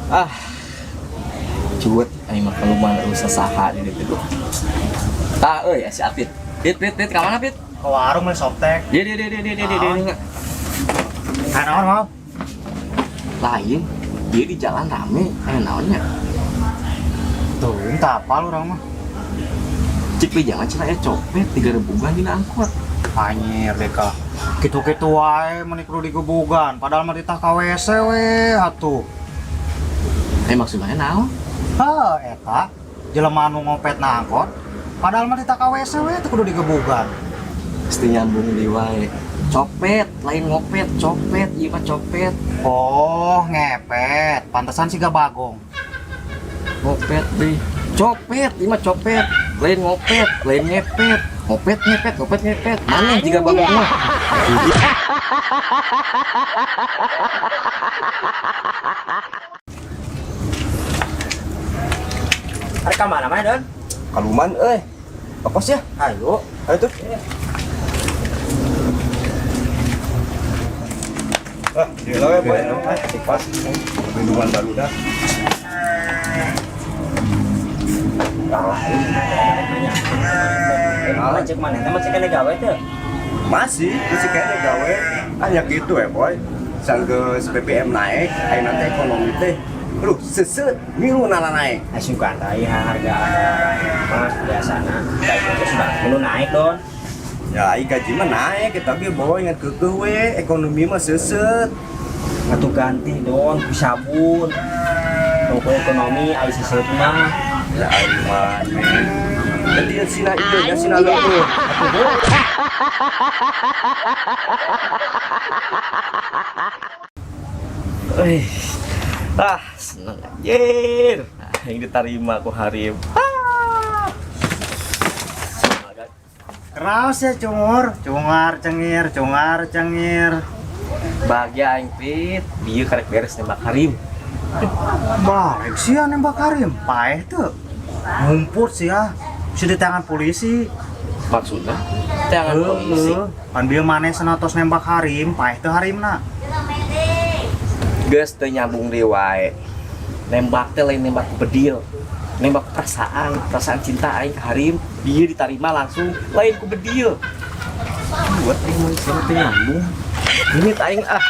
Ah. Cuet aing mah kaluman usah saha di ditu. Duh. Tah euy si Apit. Pit pit pit ka mana Pit? Ke warung beli Softex. Dia dia dia dia dia dia dia. Ah, naon mau? Lain, dia di jalan rame, aya naonnya? Tuh, entah apa lu orang mah. Cik di jalan cenah aya copet digarebugan dina angkot. Anjir deh kah. Kitu-kitu wae meni kudu digebugan, padahal mah ditah ka WC we atuh. Eh maksudnya naon? Heh, eta jelema anu ngopet na angkot, padahal mah ditah ka WC we teu kudu digebugan. Pasti nyambung di wae. Copet, lain ngopet, copet, ieu mah copet. Oh, ngepet. Pantesan siga bagong. Ngopet deh. Copet, ieu mah copet. Lain ngopet, lain ngepet. Ngopet ngepet, ngopet ngepet. Maneh jiga bagong mah. Arek ka mana mah, Don? Kaluman euy. Apa sih ya? Ayo. Ayo tuh. Ah, gila we boy. Pas. Minuman baru dah. Ah, cek mana? Teh masih kena gawe teh. Masih, masih kayaknya gawe. Ah ya gitu ya boy. Sanggeus BBM naik, ayeuna teh ekonomi teh. Aduh, seset, milu nala naik. Suka tah ieu harga mah biasana. Gaji teh sudah milu naik, Don. Ya, ai gaji mah naik, kita ge boy ngan keukeuh we, ekonomi mah seset. Ngatuh ganti, Don, ku sabun. Toko ekonomi ai seset mah. Ya ai mah. Jadi sina itu ya sina leueuh. Wih. Ah, seneng anjir. Aing diterima ku Harim. Ah. Keras ya cungur, cungar cengir, cungar cengir. Bahagia aing Pit, bieu karek beres nembak Harim. Balik sih ya nembak Harim, paeh tuh. Ngumpul sih ya, si di tangan polisi. Maksudnya? Tangan polisi. Pan bieu maneh senatos nembak Harim, paeh teu Harimna. Geus teu nyambung deui wae. Nembak teh lain nembak bedil. Nembak perasaan, perasaan cinta aing ke Harim, dia diterima langsung lain ku bedil. Buat aing mah sia teu nyambung. Ini aing ah.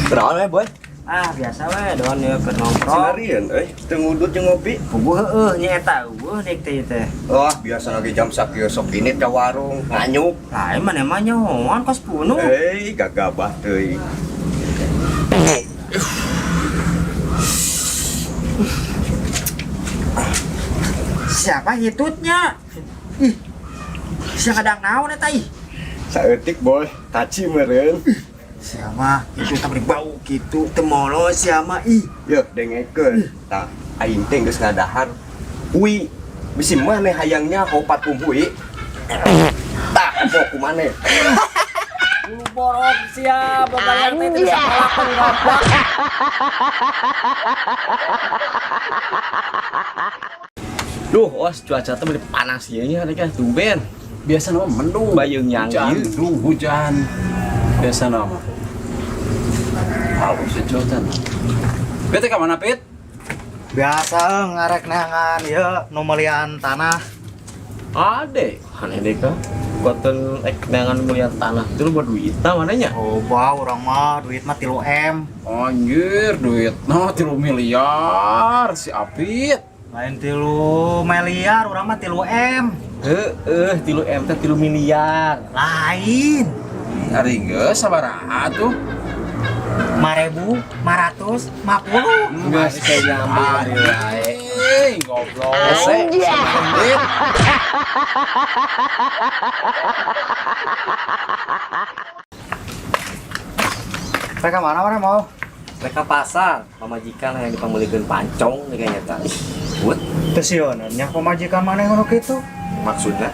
Kunaon we boy? Ah, biasa we, Don ya keur nongkrong. Sinarieun euy, teu ngudut jeung ngopi. Puguh heueuh nya eta eueuh deuk teh teh. Wah, biasa lagi jam sakieu sok ini ke warung nganyuk. Lain mana mah nyahoan kos bunuh. Eh, gagabah teuing. Siapa hitutnya? Ih. Sia kadang naon eta ih. Saeutik boy, taci meureun. Siapa? Itu tak beri bau gitu, temolo siapa ih. Yeuh, dengekeun. Tah, aing teh geus ngadahar hui. Bisi maneh hayangnya opat hui. Tah, pok ku maneh. Bulu borok sia, boga yang teh teu bisa kalakon goblok. Duh, os cuaca teh meuni panas ieu nya teh kan tumben. Biasa nama mendung. Bayung yang Hujan, ieu. mendung, hujan. Biasa nama. Halus ya cuaca. Bete ka mana, Pit? Biasa ngarek neangan ieu nu melian tanah. Ade, aneh deh ka. Koten ek neangan melian tanah itu lu buat duit tah mananya? Oh, bah urang mah duit mah 3 M. Anjir, duit no 3 miliar si Apit. Lain 3 miliar, urang mah 3 M. Heeh, 3 M teh 3 miliar. Lain. Ari geus sabaraha tuh? 5.000, 500, 50. Geus teu nyambung deui wae. Eh, goblok. Hese, Pit. Mereka mana mana mau? Mereka pasar, pamajikan yang dipamulikeun pancong nih kayaknya tah. Ih, buat Teu sieun nya pamajikan maneh ngono kitu. maksudnya?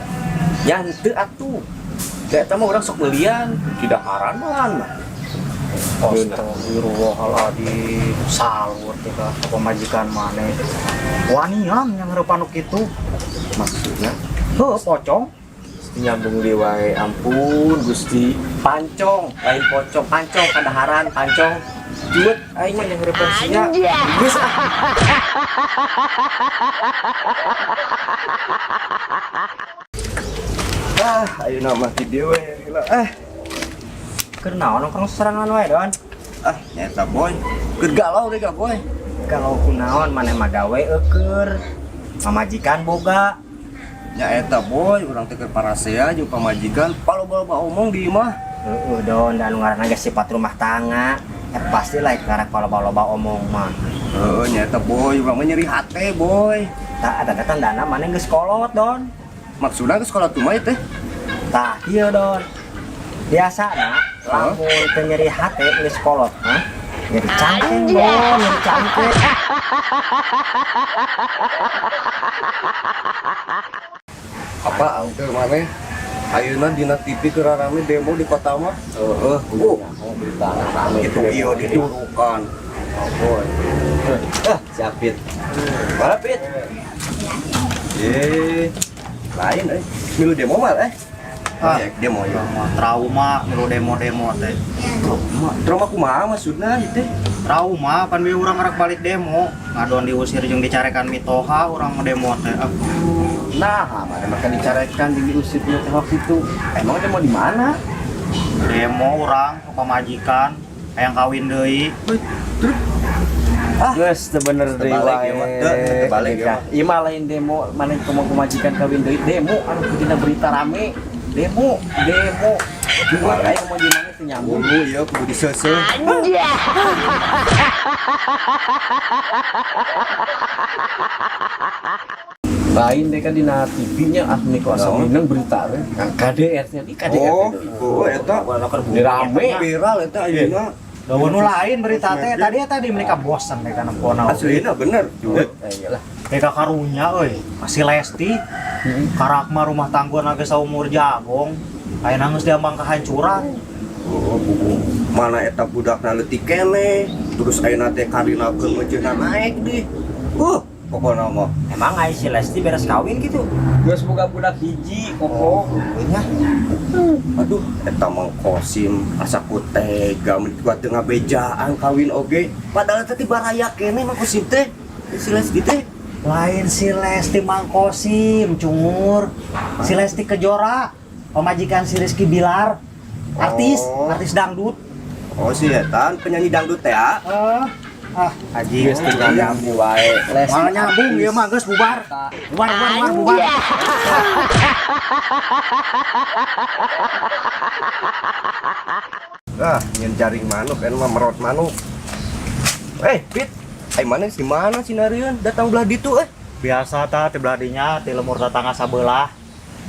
Ya henteu atuh. Da eta mah urang sok melian, tidak haran malahan mah. Astagfirullahaladzim, salur teh ka pamajikan maneh. Wanian yang heurepan nu kitu. Maksudnya Heuh, pocong. Geus nyambung deui wae, ampun Gusti. Pancong, lain pocong, pancong kadaharan, pancong. Cuet aing mah yang referensinya. Geus ah. Ah, ayeuna mah ti dieu we heula. Ah, Keur naon nongkrong serangan wae, Don? ah nyata boy. Keur galau deh boy. Kalau kunaon maneh mah gawe eueur. Pamajikan boga. Nya eta boy, urang teh keur parasea jeung pamajikan paloba-loba omong di imah. Heeh, Don, dan ngaranna ge sifat rumah tangga. Eh, pasti lah karena kalau loba omong mah. Heeh, nya eta boy, urang mah nyeri hate boy. Tah, eta teh tandana maneh geus kolot, Don. Maksudna geus kolot kumaha teh? Tah, ieu Don. Biasa na, lamun teu nyeri hate geus kolot, hah? Nyeri cangkeng, Don, nyeri cangkeng. Apa teu maneh? Ayeuna dina TV keur rame demo di kota mah. Heeh, berita rame. Itu ieu diturukan. Oh, boy. Ah, siapit. Mana Pit? Eh, lain eh. Milu demo mah eh. Ah. Ya, demo ya. Trauma, trauma milu demo-demo teh. Trauma, trauma kumaha maksudna ieu teh? Trauma pan we urang arek balik demo, ngadon diusir jeung dicarekan mitoha urang demo teh. Ah, Nah, mana makan dicarekan jeung diusir punya teh waktu itu. Emang dia mau di mana? Demo urang ke pamajikan hayang kawin deui. Ah, geus teu bener deui Terbalik wae. ya, mah. Teu, terbalik ya, mah. Ieu mah lain demo, mana ngomong pemajikan kawin deui, demo anu dina berita rame. Demo, demo. Juga aing ngomong di mana teu nyambung. Kudu ieu kudu diseuseuh. Lain deh kan dina TV-nya ah nih kok asa Naon? mineng berita teh. Kan KDR teh, di KDR Oh, teh. oh eta Di rame. viral eta ayeuna. Daun nu lain berita teh tadi tadi mereka bosan mereka nempona. Aslina bener. Eh, iyalah. Mereka karunya euy, masih Lesti. Karakma rumah tangga geus saumur jagong. Ayeuna geus diambang kehancuran. Oh, buku. Mana eta budakna leutik keneh, terus ayeuna teh karinakeun meujeuhna naik deh. Pokona mah. Emang ai si Lesti beres kawin gitu? Geus boga budak hiji koko. Nya. Aduh, eta Mang Kosim asa ku tega mun kuat teu ngabejaan kawin oge. Padahal teh baraya keneh Mang Kosim teh. Si Lesti teh. Lain si Lesti Mang Kosim, cungur. Si Lesti Kejora, pemajikan si Rizky Bilar. Artis, Oh. artis dangdut. Oh, si eta penyanyi dangdut teh ya. Ah, haji. Geus teu nyambung wae. Lesti Malah nyambung ieu mah geus bubar. Bubar, bubar, bubar, bubar. Ah, nyen jaring manuk kan mah merot manuk. Eh, Pit, ai mana di mana si Narian datang belah ditu eh? Biasa ta ti belah dinya ti lemur tetangga sabelah.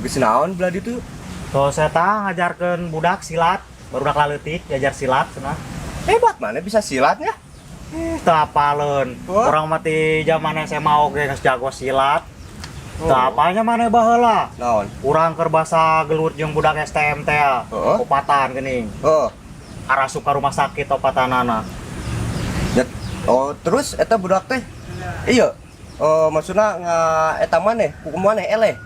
Geus naon belah ditu? Tuh saya ta ngajarkeun budak silat, barudak laleutik diajar silat cenah. Hebat mana bisa silatnya? Teu apaleun. Wah. Urang mah ti zaman SMA oge geus jago silat. Teu apalnya maneh baheula. Naon? Urang keur basa gelut jeung budak STM teh. Heeh. Opatan geuning. Oh, Arasup ka rumah sakit opatanana. ya, oh terus eta budak teh? Iya. Oh, maksudna nga eta maneh, kuku maneh eleh.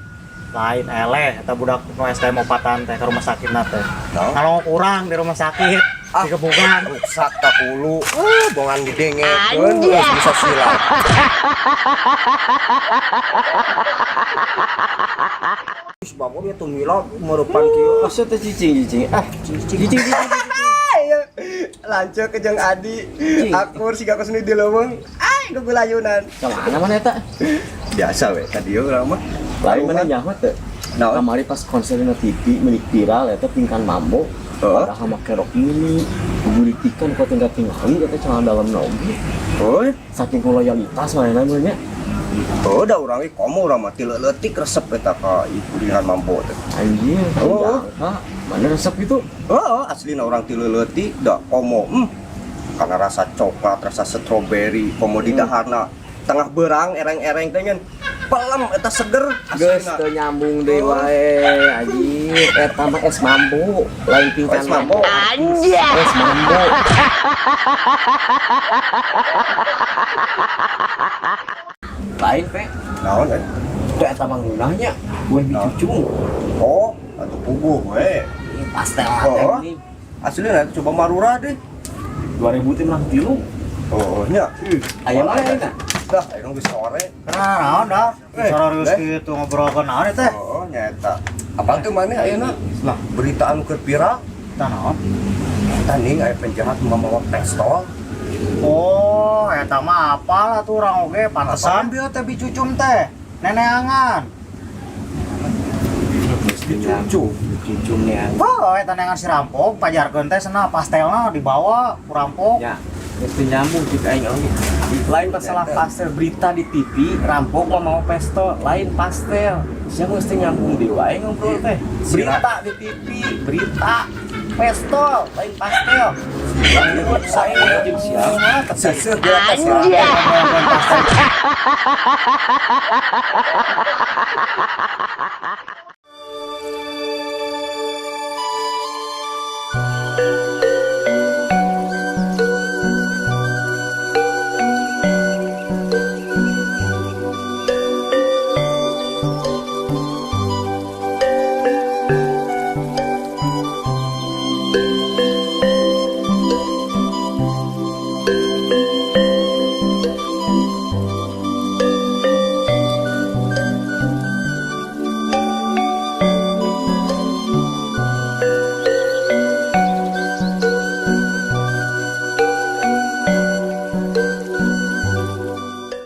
Lain eleh eta budak nu STM opatan teh ka rumah sakit na teh. Naon? Kalau kurang di rumah sakit, Ah. digebukan. Rusak ka hulu. Ah, bongan didengekeun geus bisa silat. Sebab dia tuh mila merupan kieu. Maksud teh cicing-cicing. Ah, cicing cicing. Lanceuk jeung Adi. Akur siga kesini di leuweung. Ai gugulayunan. Kemana mana eta? Biasa we tadi urang mah. Lain mana nyaho teh? Naon? Kamari pas konser dina TV milik viral eta pingkan mambo. Heeh. Padahal make rok mini, bubulitikan kok tinggal tinggali eta celana dalam oge. Oh, Saking loyalitas mana namanya. oh, da urang ge komo urang mah ti leutik resep eta ka kuringan mambo teh. Anjir, Oh. oh. Mana resep itu? Oh, aslina urang ti leutik da komo. Karena rasa coklat, rasa stroberi, komo di daharna tengah berang ereng-ereng teh ngan pelem eta seger Geus aslina. teu nyambung deui wae anjir. Eta mah es mambo, lain pingkan Es mambo. Es mambo. Lain pe, Naon eh? teu eta mah ngeunahnya, buah Naon? bicucung. Oh, Puguh we. Ini pastel teh Oh. nih. Aslinya coba marurah deh. 2000 teh menang tilu. Oh, nya. Aya mana ayeuna? Dah, ayeuna geus sore. Nah, naon dah? Eh, Serius eh. gitu ngobrolkeun naon teh? Oh, nyata. Apa tuh mana ayeuna? Lah. Berita anu keur viral. Tah naon? Eta ning aya penjahat mamawa pistol. Oh, eta mah apal atuh urang oge pantesan bieu teh bicucum teh. Neneangan. Cucu. Cucu nih. Wah, eta neangan si rampok pajarkeun teh cenah pastelna dibawa ku rampok. Ya, mesti nyambung kita aing oge. Lain masalah pastel berita di TV, rampok mah mau pistol, lain pastel. Siapa mesti nyambung di wae ngobrol teh. Berita di TV, berita pistol, lain pastel. Saya jeung siapa? Seseuh dia teh si rampok. Pastel.